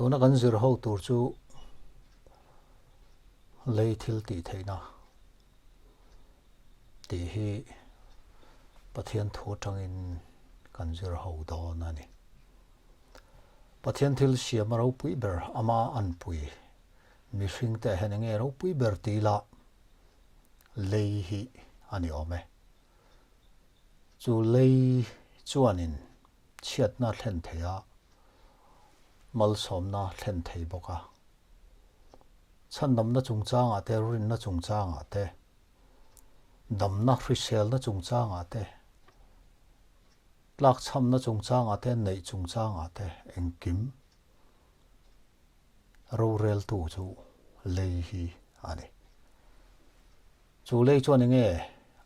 Tuna kan zir ho tur chu lei thil tih theihna tih hi Pathian thu atangin kan zir ho dawn a ni. Pathian thil siam a ropui ber ama anpui mihring te hian enge ropui ber tih lah lei hi a ni awm e. Chu lei chuanin chhiatna thlen thei a, malsawmna thlen thei bawk a. Chhandamna chungchangah te, rinna chungchangah te, damna hriselna chungchangah te, tlakchhamna chungchangah te, neih chungchangah te engkim roreltu chu lei hi a ni. Chu lei chuan enge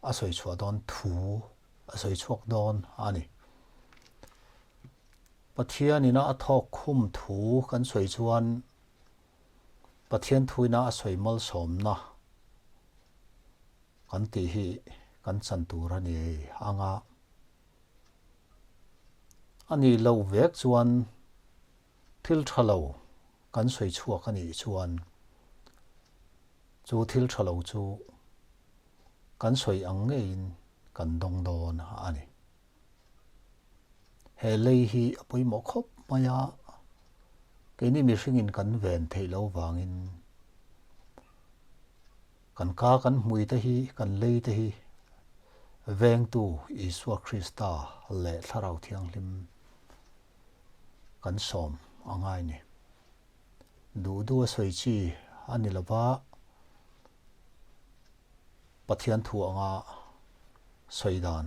a sawi chhuah dawn thu a sawi chhuak dawn a ni. Pathian ina a thawk khum thu kan sawi chuan Pathian thu ina a sawi malsawmna kan tih hi kan chan tur a ni ang a. A nih loh vek chuan thil tha lo kan sawi chhuak a nih chuan chu thil tha lo chu kan sawi ang ngeiin kan dawng dawn a ni. He lei hi a pawimawh khawp mai a, keini mihringin kan ven theih loh vangin kan ka kan hmui te hi, kan lei te hi vengtu Isua Krista leh Thlarau Thianghlim kan sawm a ngai ni. Duh duh a sawi chi a ni lova, Pathian thu anga sawi dan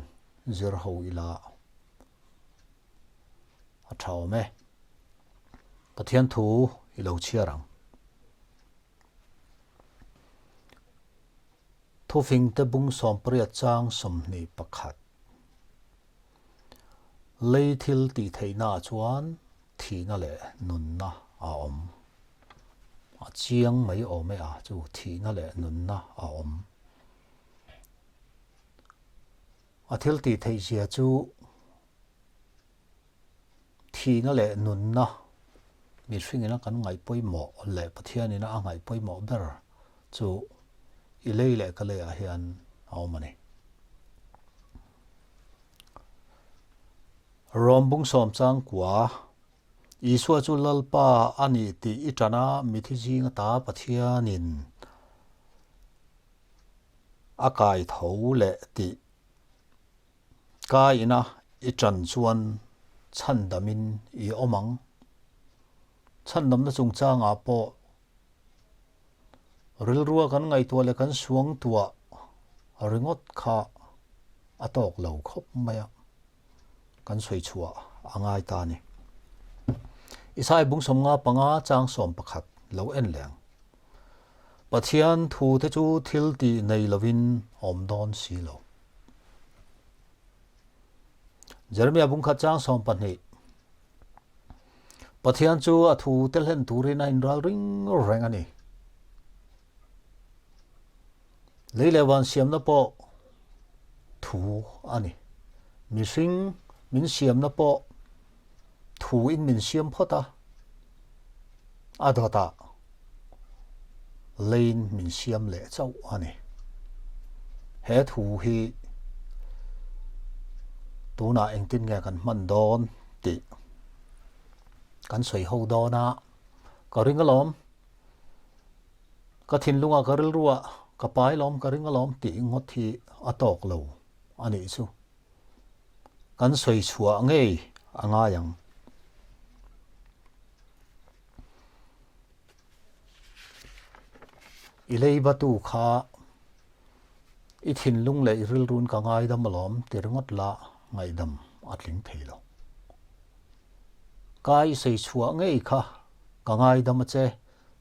zir ho ila a tha awm e. Pathian thu i lo chhiar ang. Thufingte bung 80 chang 21. Lei thil tih theihna ah chuan thihna leh nunna a awm. A chiang mai awm e a chu thihna leh nunna a awm. A thil tih theih zia chu thihna leh nunna mihring ina kan ngaih pawimawh leh Pathian ina a ngaih pawimawh ber chu i lei leh ka lei ah hian a awm a ni. Rom bung sawm chang kua, Isua chu Lalpa a ni tih i ṭan a, mithi zing ata Pathianin a kai tho leh tih ka ina i ṭan chuan chhandamin i awm ang. Chhandamna chungchangah pawh Rilrua kan ngaihtuah leh kan suangtuah ringawt kha a tawk lo khawp mai a, kan sawi chhuah a ngai ta a ni. Isai bung 55 chang 11 lo en leh ang. Pathian thu te chu thil tih nei lovin awm dawn si lo. Jeremia bung khat chang 12 Pathian chu a thu te hlen turin a inral ring reng a ni. Lei leh van siamna pawh thu a ni. Mihring min siamna pawh thu in min siam phawt a, a dawtah leiin min siam leh chauh a ni. He thu hi tunah engtin nge kan hman dawn tih kan sawi ho dawn a, ka ring alawm, ka thinlungah ka rilruah ka pai lawm ka ring alawm tih ngawt hi a tawk lo a nih chu. Kan sawi chhuah ngei a ngai ang. I leiba tu kha i thinlung leh i rilrun ka ngaidam alawm ti ringawt la ngaihdam a tling thei lo. Ka i sawi chhuah ngei kha ka ngaidam a che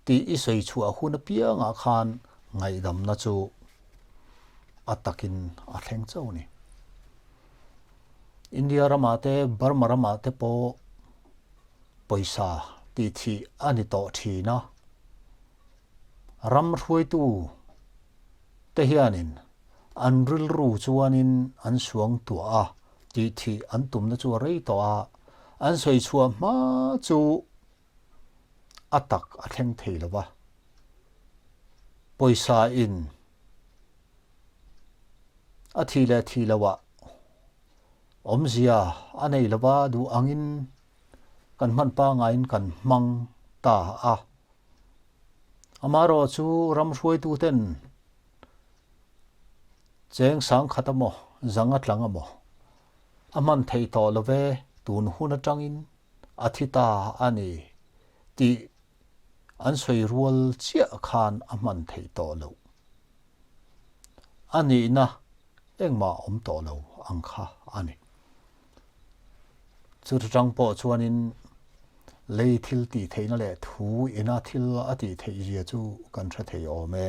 tih i sawi chhuah hun apiangah khan ngaihdamna chu a takin a thleng chauh a ni. India ramah te Burma ramah te pawh pawisa tih thih a ni tawh thin a, ram hruaitu te hianin an rilru chuanin an suang tuah a, tih thih an tumna chu a rei tawh a, an sawi chhuah hma chu. A tak a thleng thei lo va, pawisa in a thih leh thih loh ah awmzia a nei lo va, duh angin kan hman pangaiin kan hmang ta a. Amaherawh chu ram hruaituten cheng sangkhat emaw zanga tlang emaw a hman theih tawh lo ve, tun hun atangin a thi ta a ni tih an sawi rual chiah khan a hman theih tawh loh. A nihna engmah awm tawh lo ang kha a ni. Chuta tang pawh chuanin lei thil tih theihna leh thu ina thil a tih theih zia chu kan hre thei awm e.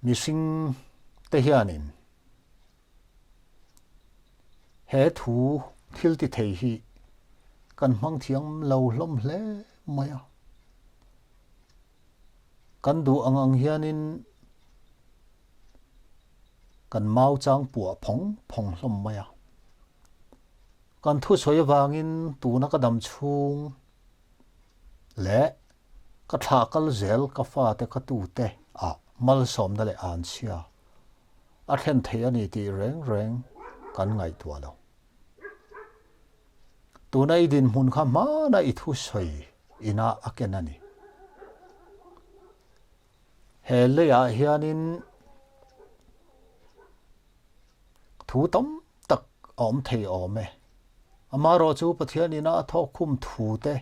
Mihring te hianin He thu thil ti thei hi kan hmang thiam lo hlawm hle mai a. Kan duh ang ang hianin kan mau chang puah phawng phawng hlawm mai a. Kan thusawi avangin tuna ka dam chhung leh ka thlah kal zel ka fate ka tute ah malsawmna leh anchhia a thlen thei a ni tih reng reng kan ngaihtuah lo. Tuna i dinhmun kha hmana i thusawi inah a ken a ni. He leiah hianin thu tam tak a awm thei awm e. Amaherawh chu Pathian ina a thawkkhum thu te,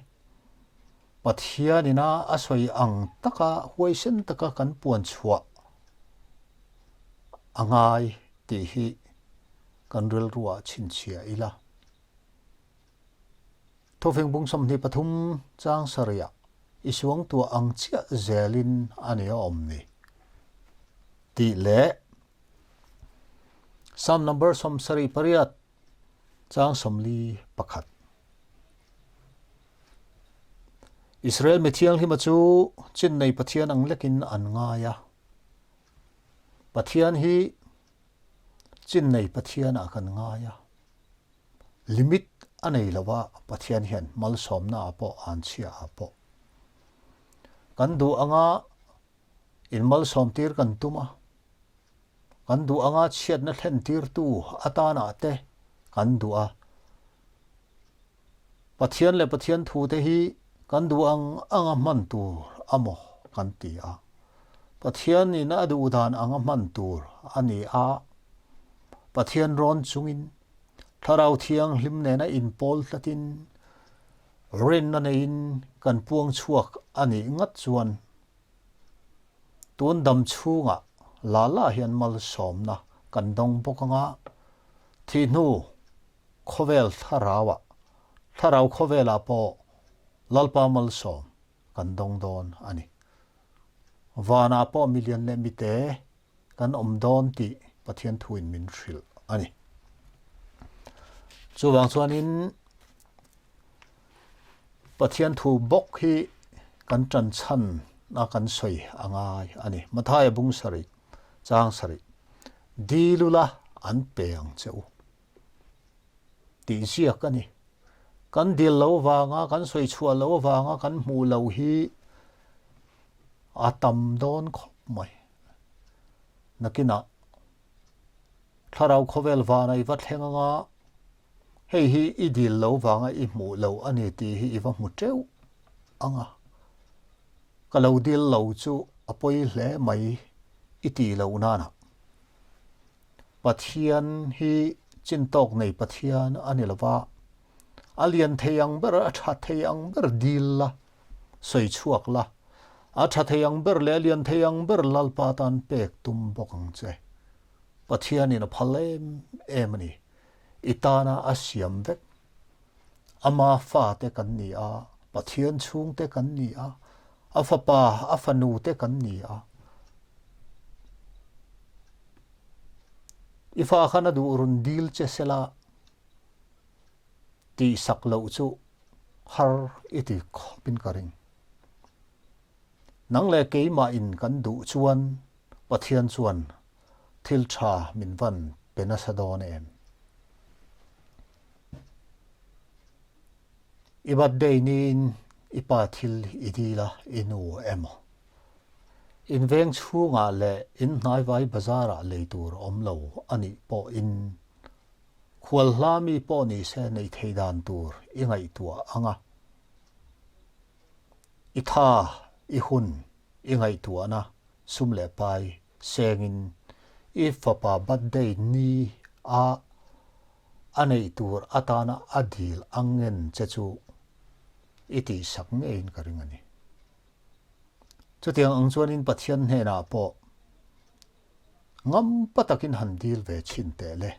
Pathian ina a sawi ang taka huaisen taka kan puan chhuah a ngai tih hi kan rilruah chhinchhiah ila. Thufing bung 23 chang sarih i suangtuah ang chiah zelin a ni a awm ni tih leh Psalm number 78 chang 41. Israel mi thianghlima chu chin nei Pathian ang lekin an ngai a. Pathian hi chin nei Pathian ah kan ngai a. Limit a nei lo a, Pathian hian malsawmna ah pawh anchhia ah pawh. Kan duh anga in malsawm tir kan tum a, kan duh anga chhiatna thlen tirtu atana te kan duh a. Pathian leh Pathian thu te hi kan duh ang anga hman tur amaw kan ti a. Pathian in a duh dan anga hman tur a ni a. Pathian rawn chungin Thlarau Thianghlim nena inpawl tlatin rinna neiin kan puang chhuak a nih ngat chuan tun dam chhungah la la hian malsawmna kan dawng bawk anga thih hnu Khawvel thlarauah, thlarau khawvelah pawh Lalpa malsawm kan dawng dawn a ni. Vanah pawh milian leh mite kan awm dawn tih Pathian thuin min hrilh a ni. Chuvang chuanin Pathian thu bawk hi kan ṭan chhan a kan sawi a ngai a ni. Mathaia bung sarih, chang sarih, Dil ula an pe ang che u. Tih ziak a ni. Kan dil lo vanga, kan sawi chhuah lo vanga kan hmuh lo hi a tam dawn khawp mai. Nakinah thlarau khawvel vana i va thleng anga hei hi i dil lo vanga i hmuh lo a ni tih hi i va hmu teuh anga ka lo dil lo chu a pawi hle mai i tih loh nana. Pathian hi chintawk nei Pathian a ni lova, a lian thei ang ber, a tha thei ang ber dil la, sawi chhuak la, a tha thei ang ber leh a lian thei ang ber Lalpa tan pek tum bawk ang che. Pathianin a phal em em a ni. I tana a siam vek. Ama fate kan ni a, Pathian chhungte kan ni a, a fapa, a fanute kan ni a. I fa khan a duh run dil che sela tihsak loh chu har i ti khawpin ka ring. Nang leh keimah in kan duh chuan Pathian chuan thil tha min van pe nasa dawn em? I birthday niin i pa thil i dil a, i nu emaw? In veng chhungah leh in hnaivai bazarah lei tur awm lo a nih pawhin khual hla mi pawh ni se neih theih dan tur i ngaihtuah ang a. I tha, i hun, i ngaihtuahna sum leh pai sengin i fapa birthday ni a a neih tur atana a dil ang ngen che chu i tihsak ngeiin ka ring a ni. Chutiang ang chuanin Pathian hnenah pawh ngampa takin han dil ve chhin teh le.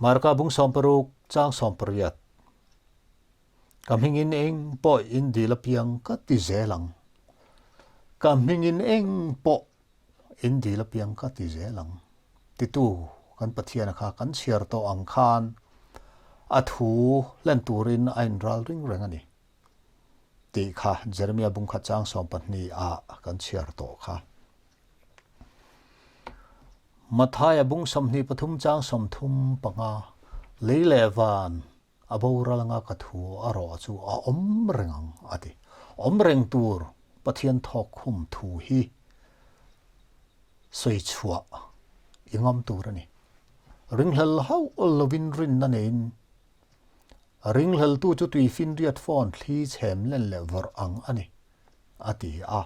Marka bung 60 chang 80. Ka hmingin eng pawh in dil apiang ka ti zel ang. Ka hmingin eng pawh in dil apiang ka ti zel ang. Titu kan Pathiana kha kan chhiar tawh ang khan a thu hlen turin a inral ring reng a ni tih kha Jeremia bungkhat chang 12 ah kan chhiar tawh kha. Mathaia bung 23 chang 35 lei leh van A boral anga ka thu a rawh chu a awm reng ang, a ti. Awm reng tur Pathian thawk khum thu hi sawi chhuah i ngam tur a ni. Ringhlel hauh lovin rinna neiin ringhleltu chu tuifinriat phone thli chhem len leh vawrh ang a ni, a ti a.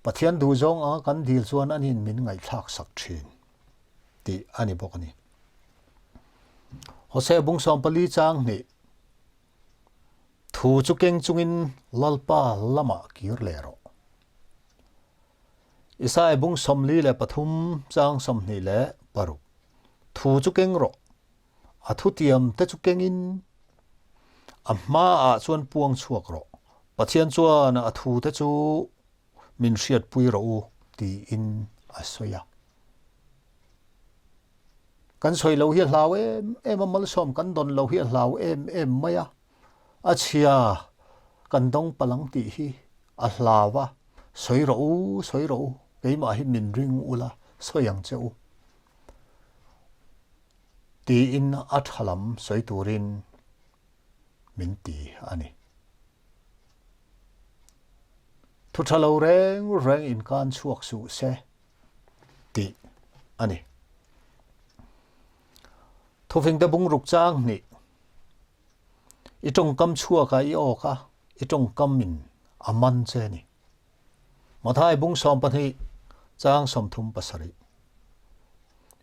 Pathian duhzawng anga kan dil chuan anin min ngaihthlak sak thin tih a ni bawk a ni. Hosea bung 14 chang hnih Thu chu keng chungin Lalpa lamah kir leh rawh. Isaiah bung 43 chang 26 Thu chu keng rawh. A thutiam te chu kengin a hmaah chuan puang chhuak rawh. Pathian chuan a thute chu min hriatpui rawh u tiin a sawi a. Kan sawi lo hi a hlau em em a, malsawm kan dawn lo hi a hlau em em mai a. A chhia kan dawng palang tih hi a hlau a, sawi rawh u, sawi rawh u, keimah hi min ring ula sawi ang che u. Tiin a tha lam sawi turin min ti a ni. Thu tha lo reng reng inkan chhuak suh se tih a ni. Thufingte bungruk chang hnih i tawngkam chhuaka i awk a, i tawngkamin a man che a ni. Mathai bung 12 chang 37.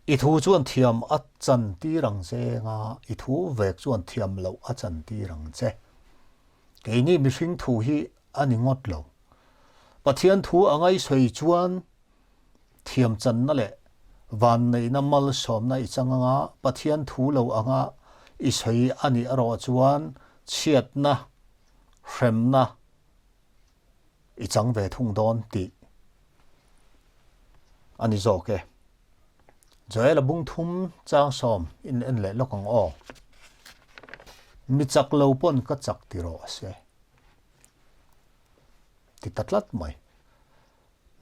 I thu chuan thiam a chan tir ang che nga, i thu vek chuan thiam loh a chan tir ang che. Keini mihring thu hi a ni ngawt lo. Pathian thu a ngaihsawi chuan thiam channa leh vanneihna malsawmna i chang anga Pathian thu lo anga i sawi a nih erawh chuan chhiatna, hremna, i chang ve thung dawn tih a ni zawk e. Joel a bung thum chang sawm in en leh lawk ang aw. Mi chak lo pawn ka chak ti rawh se. Ti ta tlat mai.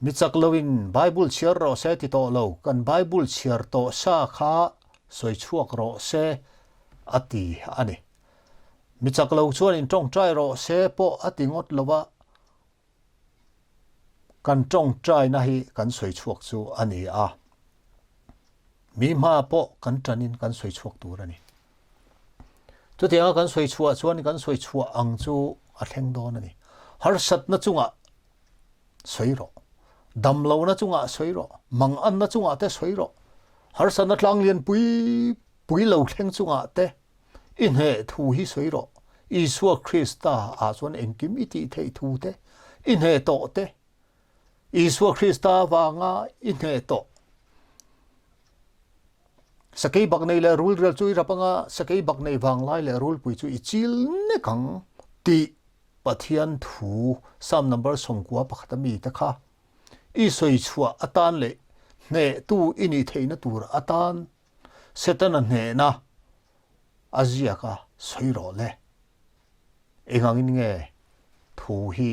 Mi chak lo in Bible chhiar rawh se ti tawh lo, kan Bible chhiar tawh sa kha sawi chhuak rawh se a ti a ni. Mi chak lo chuan in tawngtai rawh se pawh a ti ngawt lo a, kan tawngtaina hi kan sawi chhuak chu a ni a, mi hma pawh kan tanin kan sawi chhuak tur a ni. Chutianga kan sawi chhuah chuan kan sawi chhuah ang chu a thleng dawn a ni. Harsatna chungah sawi rawh, damlohna chungah sawi rawh, manganna chungah te sawi rawh, harsatna tlang lian pui pui lo thleng chungah te, I hneh thu hi sawi rawh, Isua Krista ah chuan engkim i tih theih thu te, i hneh tawh te, Isua Krista avanga i hneh tawh. Sakei bak nei leh rul rial chu i rap anga, sakei bak nei vanglai leh rulpui chu i chil nek ang tih Pathian thu Psalm number 91 a mi te kha i sawi chhuah atan leh hnehtu i nih theihna tur atan Setana hnehna a ziak a sawi rawh le. Engangin nge thu hi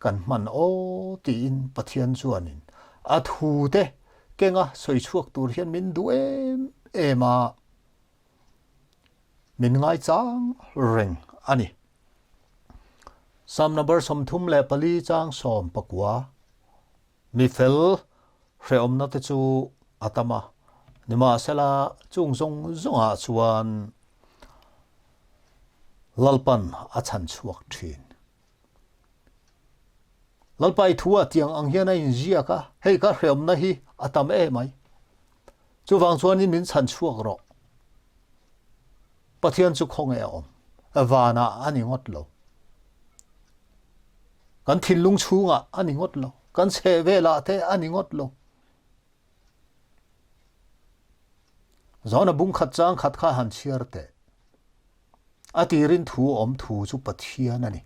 kan hman aw tiin Pathian chuanin a thute kenga sawi chhuak tur hian min duh em em a, min ngaichang reng a ni. Psalm number 34 chang 19. Mi fel hrehawmna te chu a tam a, nimahsela chung zawng zawngah chuan Lalpan a chhan chhuak thin. Lalpa i thu ah tiang ang hian a inziak a, hei ka hrehawmna hi a tam em mai. Chuvang chuanin min chhan chhuak rawh. Pathian chu khawnge a awm? Vanah a ni ngawt lo. Kan thinlung chhungah a ni ngawt lo. Kan chhehvelah te a ni ngawt lo. Zawna bung khat chang khat kha han chhiar teh. A tirin thu awm thu chu Pathian a ni.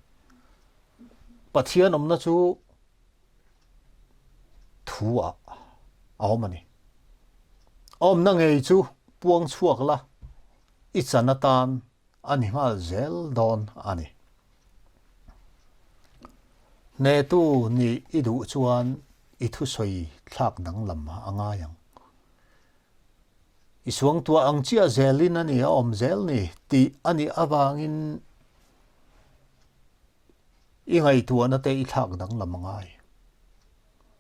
Pathian awmna chu thu ah a awm a ni. A awmna ngei chu puang chhuak la, i chan atan a ni nghal zel dawn a ni. Hnetu nih i duh chuan i thusawi thlak danglam a ngai ang. I suangtuah ang chiah zelin a ni a awm zel ni tih a nih avangin i ngaihtuahna te i thlak danglam a ngai.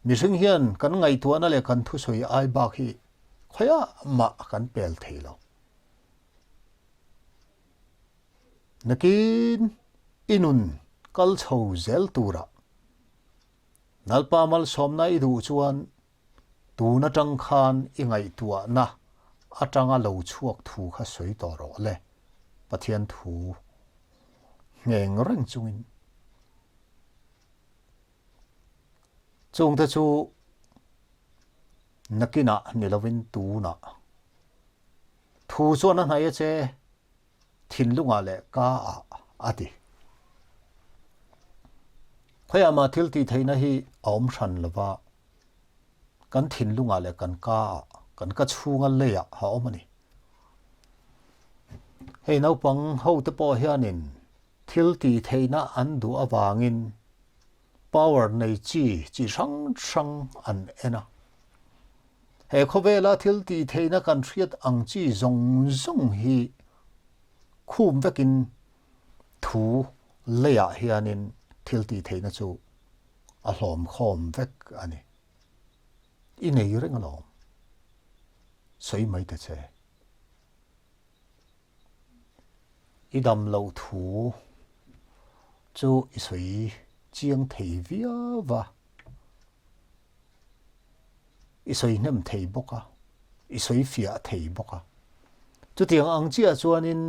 Mihring hian kan ngaihtuahna leh kan thusawi ai bak hi khawiah mah kan pel thei lo. Nakin i nun kal chho zel turah Lalpa malsawmna i duh chuan Tun atang khan i ngaihtuahna atanga lo chhuak thu kha sawi tawh rawh le, Pathian thu ngheng reng chungin. Chungte chu nakinah ni lovin tunah thu chuan a hnaih a che. Thinlungah leh ka ah a ti. Khawiah mah thil tih theihna hi a awm hran lova, kan thinlungah leh kan ka ah, kan ka chhunga leiah a awm a ni. Hei naupang hote pawh hianin thil tih theihna an duh avangin power nei chi chi hrang hrang an en a. He khawvela thil tih theihna kan hriat ang chi zawng zawng hi khum vekin thu leiah hianin thil tih theihna chu a hlawm khawm vek a ni. I nei reng alawm. Sawi mai ta che. I dam loh thu chu i sawi chiang thei viau va. I sawi hnem thei bawk a, i sawi fiah thei bawk a. Chutiang ang chiah chuanin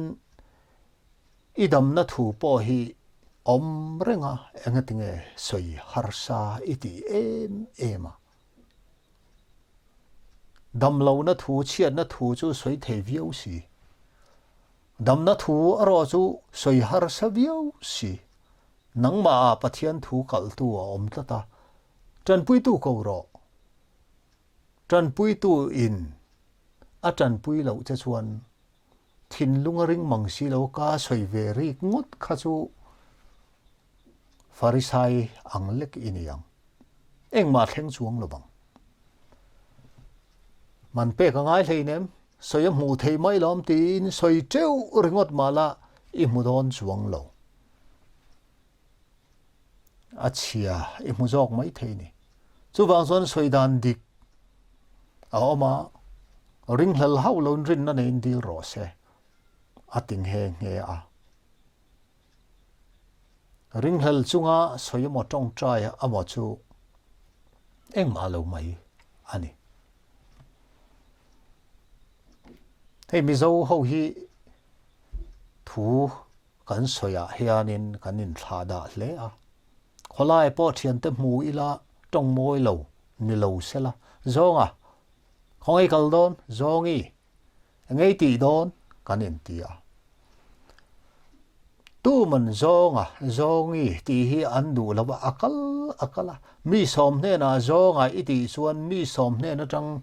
i damna thu pawh hi awm reng a, engatinge sawi harsa i tih em em a. Damlohna thu, chhiatna thu chu sawi thei viau si. Damna thu erawh chu sawi harsa viau si. Nangmah ah Pathian thu kalhtu a awm tlat a, Tanpuitu ko rawh. Tanpuitu in a tanpui loh che chuan thinlung a ring mang si lo ka sawi ve rik ngawt kha chu Farisai ang lek i ni ang. Engmah thleng chuang lo vang. Man pek a ngai hleinem, sawi a hmuh theih mai lawm tiin sawi teuh ringawt mah la i hmu dawn chuang lo. A chhia i hmu zawk mai thei ni. Chuvang chuan sawi dan dik a awm a, ringhlel hauh loin rinna neiin dil rawh se a ti nghe nghe a. Ringhlel chunga sawi emaw tawngtai emaw chu engmah lo mai a ni. Hei Mizo ho hi thu Kan sawiah hianin kan inthlah dah hle a, khawlai pawh thiante hmu ila tawng mawi lo ni lo sela, Zawnga, khawngaih kal dawn, Zawngi, engei tih dawn kan inti a. Tuman Zawnga, Zawngi tih hi an duh lo a, a kal a kal a, mi sawm hnenah Zawnga i tih chuan mi sawm hnen atang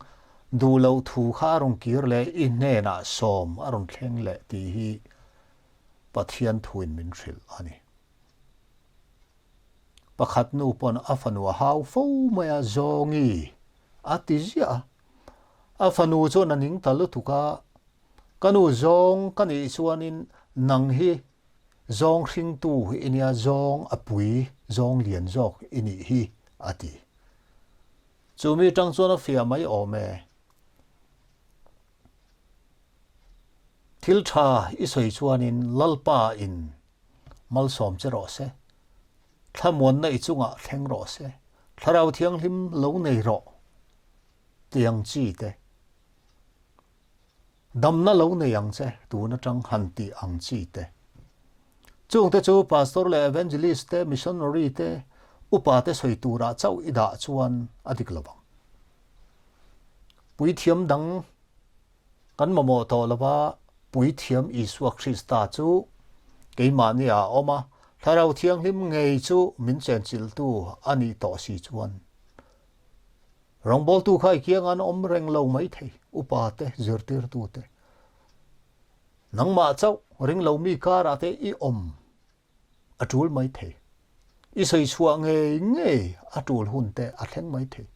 duh loh thu kha a rawn kir leh i hnenah sawm a rawn thleng leh tih hi Pathian thuin min hrilh a ni. Pakhat nu pawn a fanu a hau fo mai a, Zawngi a ti ziah a. A fanu chuan a ning ta lutuk a, Ka nu zawng ka nih chuanin nang hi zawng hringtu i nia, zawng a pui, zawng lian zawk i nih hi, a ti. Chu mi tang chuan a fiah mai awm e. Thil tha i sawi chuanin Lalpa in malsawm che rawh se, thlamuanna i chungah thleng rawh se, Thlarau Thianghlim lo nei rawh ti ang chi te, damna lo nei ang che tun atang han tih ang chi te. Chungte chu Pastor leh Evangelist te, Missionary te, upa te sawi turah chauh i dah chuan a dik lo vang. Puithiam dang Kan mamawh tawh lova Puithiam Isua Krista chu keimahni ah a awm a, Thlarau Thianghlim ngei chu min chenchilhtu a nih tawh si chuan rawngbawltu kha i kiang an awm reng lo maithei, upa te, zirtirtu te, nangmah chauh ringlo mi karah te i awm a tul mai thei. I sawi chhuah ngei ngei a tul hun te a thleng mai thei.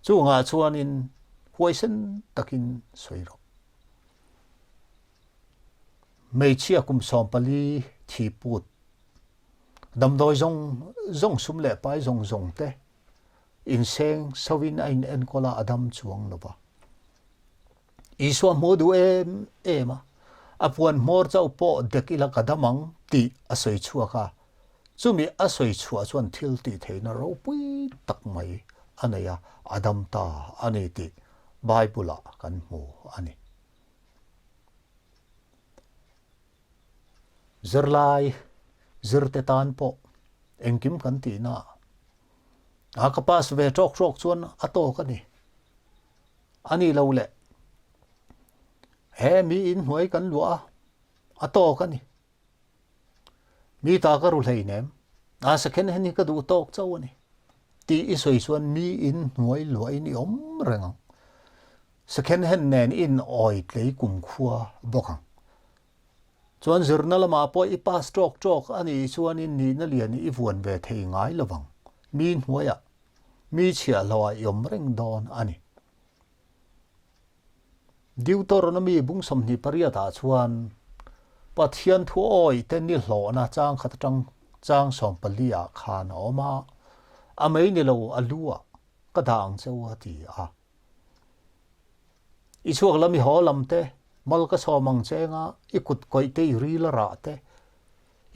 Chungah chuanin huaisen takin sawi rawh. Hmeichhia kum 14 thi put, damdawi zawng zawng sum leh pai zawng zawng te inseng sovin a inenkawl a, a dam chuang lo va. Isua hmuh duh em em a, a puan hmawr chauh pawh dek ila ka dam ang tih a sawi chhuak a, chumi a sawi chhuah chuan thil tih theihna ropui tak mai a nei a, a dam ta a ni tih Bible-ah kan hmu a ni. Zirlai zirte tan pawh engkim kan tihna ah ka pass ve tawk tawk chuan a tawk a ni. A ni lo le. He mi in hnuai kan luah a, a tawk a ni. Mi ta ka ru hlei nem. A second hand hi ka duh tawk chauh a ni. Tih i sawi chuan mi in hnuai luah in i awm reng ang. Second hand nen i in awi tlei kumkhua bawk ang. Chuan zirna lamah pawh i pass tawk tawk a nih chuan in nihna lian i vuan ve thei ngai lovang. Mi hnuaiah Mi chhiahhlawh ah i awm reng dawn a ni. Deuteronomy bung 28 ah chuan Pathian thu awih te ni hlawhna chang khat atang chang 14 ah khan a awm a, a mei ni lo a lu ah ka dah ang che u a ti a. I chhuak lam i haw lam te, mal ka sawm ang che anga i kut kawih te i ril a rah te,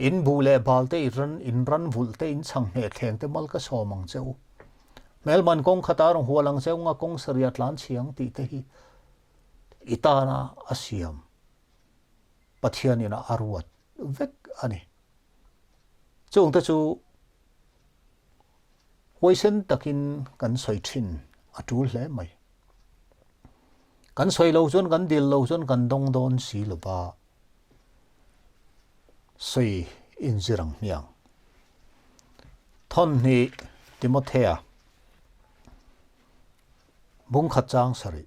In buh leh bal te, i ran, in ran vulh te, in chhang hneh thleng te mal ka sawm ang che u. Hmelman kawng khat a rawn hual ang che u nga kawng sarih a tlan chhi ang tih te hi i tana a siam Pathianin a ruat vek a ni. Chung te chu huaisen takin kan sawi thin a tul hle mai. Kan sawi lo chuan kan dil lo chuan kan dawng dawn si lo va. Sawi inzir ang hmiang. Thawnhnih Timothea bungkhat chang sarih.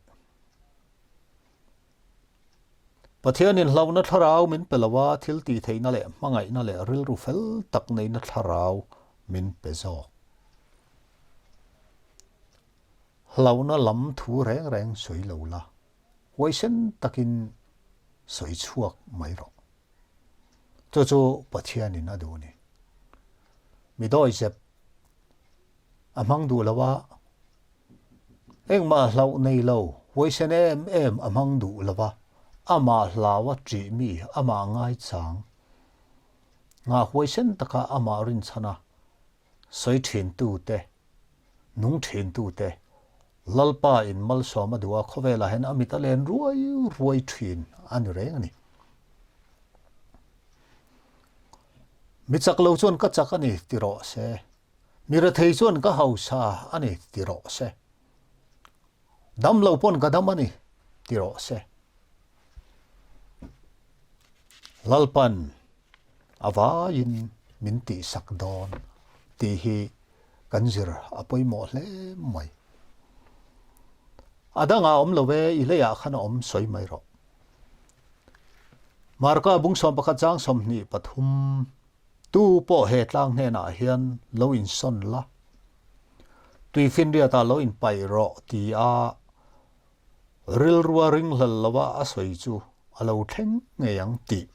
Pathianin hlauhna thlarau min pe lo a, thil tih theihna leh hmangaihna leh rilru fel tak neihna thlarau min pe zawk. Hlauhna lam thu reng reng sawi lo la. Huaisen takin sawi chhuak mai rawh. Chu chu Pathianin a duh a ni. Mi dawizep a hmang duh lo a, engmah hlauh nei lo, huaisen em em a hmang duh lo a, amah hlau a ṭih mi, amah ngaichang ngah huaisen taka amah rinchhana sawi ṭhintute, nung ṭhintute Lalpa in malsawm a duh a, khawvelah hian a mit a len ruai ruai thin a ni reng a ni. Mi chak lo chuan ka chak a ni ti rawh se, mi rethei chuan ka hausa a ni ti rawh se, dam lo pawn ka dam a ni ti rawh se. Lalpan a vaiin min tihsak dawn tih hi kan zir a pawimawh hle mai. A dangah awm lo e, i leiah khan a awm sawi mai rawh. Marka bung 11 chang 23 Tu pawh he tlang hnenah hian lo insawn la, tuifinriatah lo inpaih rawh ti a. Rilrua ringhlel lova a sawi chu a lo thleng ngei ang tih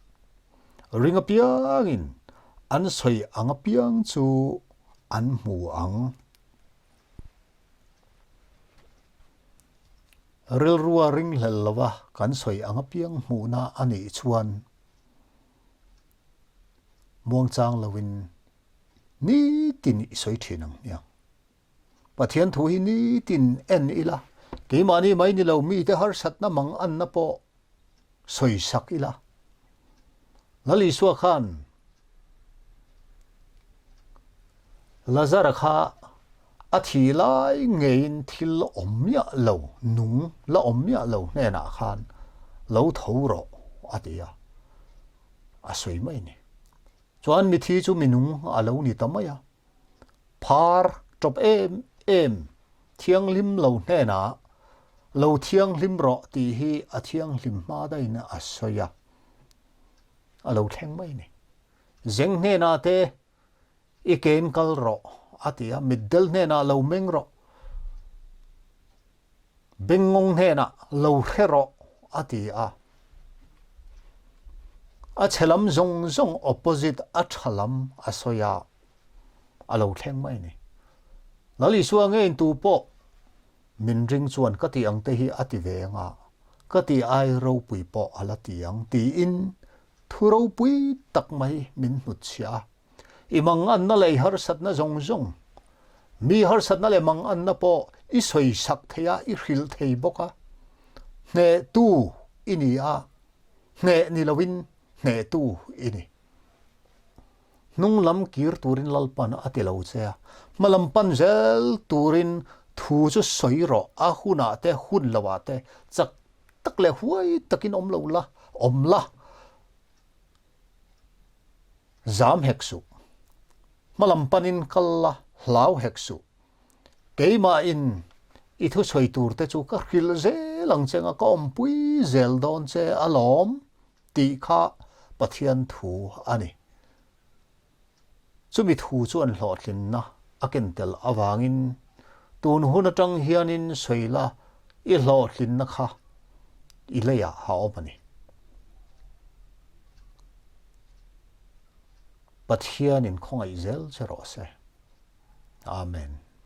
ring apiangin an sawi ang apiang chu an hmu ang. Rilrua ringhlel lova kan sawi ang apiang hmuhna a nih chuan muangchang loin nitin i sawi thin ang hmiang. Pathian thu hi nitin en ila, keimahni mai ni lo mite harsatna mang anna pawh sawi sak ila. Lal Isua khan Lazara kha a thi lai ngeiin thil awm miah lo, nung la awm miah lo hnenah khan lo tho rawh a ti a, a sawi mai ni. Chuan mithi chu minung a lo ni ta mai a. Phar tawp em em thianghlim lo hnenah lo thianghlim rawh tih hi a thianghlim hma daihin a sawi a, a lo thleng mai a ni. Zeng hnenah te i ken kal rawh a ti a, mitdel hnenah lo meng rawh, Bengngawng hnenah lo hre rawh a ti a. A chhe lam zawng zawng opposite a tha lam a sawi a, a lo thleng mai a ni. Lal Isua ngeiin tu pawh min ring chuan ka tih ang te hi a ti ve ang a, ka tih ai ropui pawh a la ti ang tiin thu ropui tak mai min hnutchhiah a. I manganna leh i harsatna zawng zawng, mi harsatna leh manganna pawh i sawisak thei a, i hrilh thei bawk a. Hnehtu i ni a, hneh ni loin hnehtu i ni. Hnung lam kir turin Lalpan a ti lo che a, hma lam pan zel turin thu chu sawi rawh, a hunah te, hun loah te chak tak leh huai takin awm lo la, awm la. Zam hek suh. Hmalam panin kal la hlau hek suh. Keimahin i thusawi tur te chu ka hrilh zel ang che nga ka awmpui zel dawn che alawm tih kha Pathian thu a ni. Chumi thu chuan hlawhtlinna a ken tel avangin tun hun atang hianin sawi la i hlawhtlinna kha i leiah a awm a ni. Pathianin khawngaih zel che rawh se. Amen.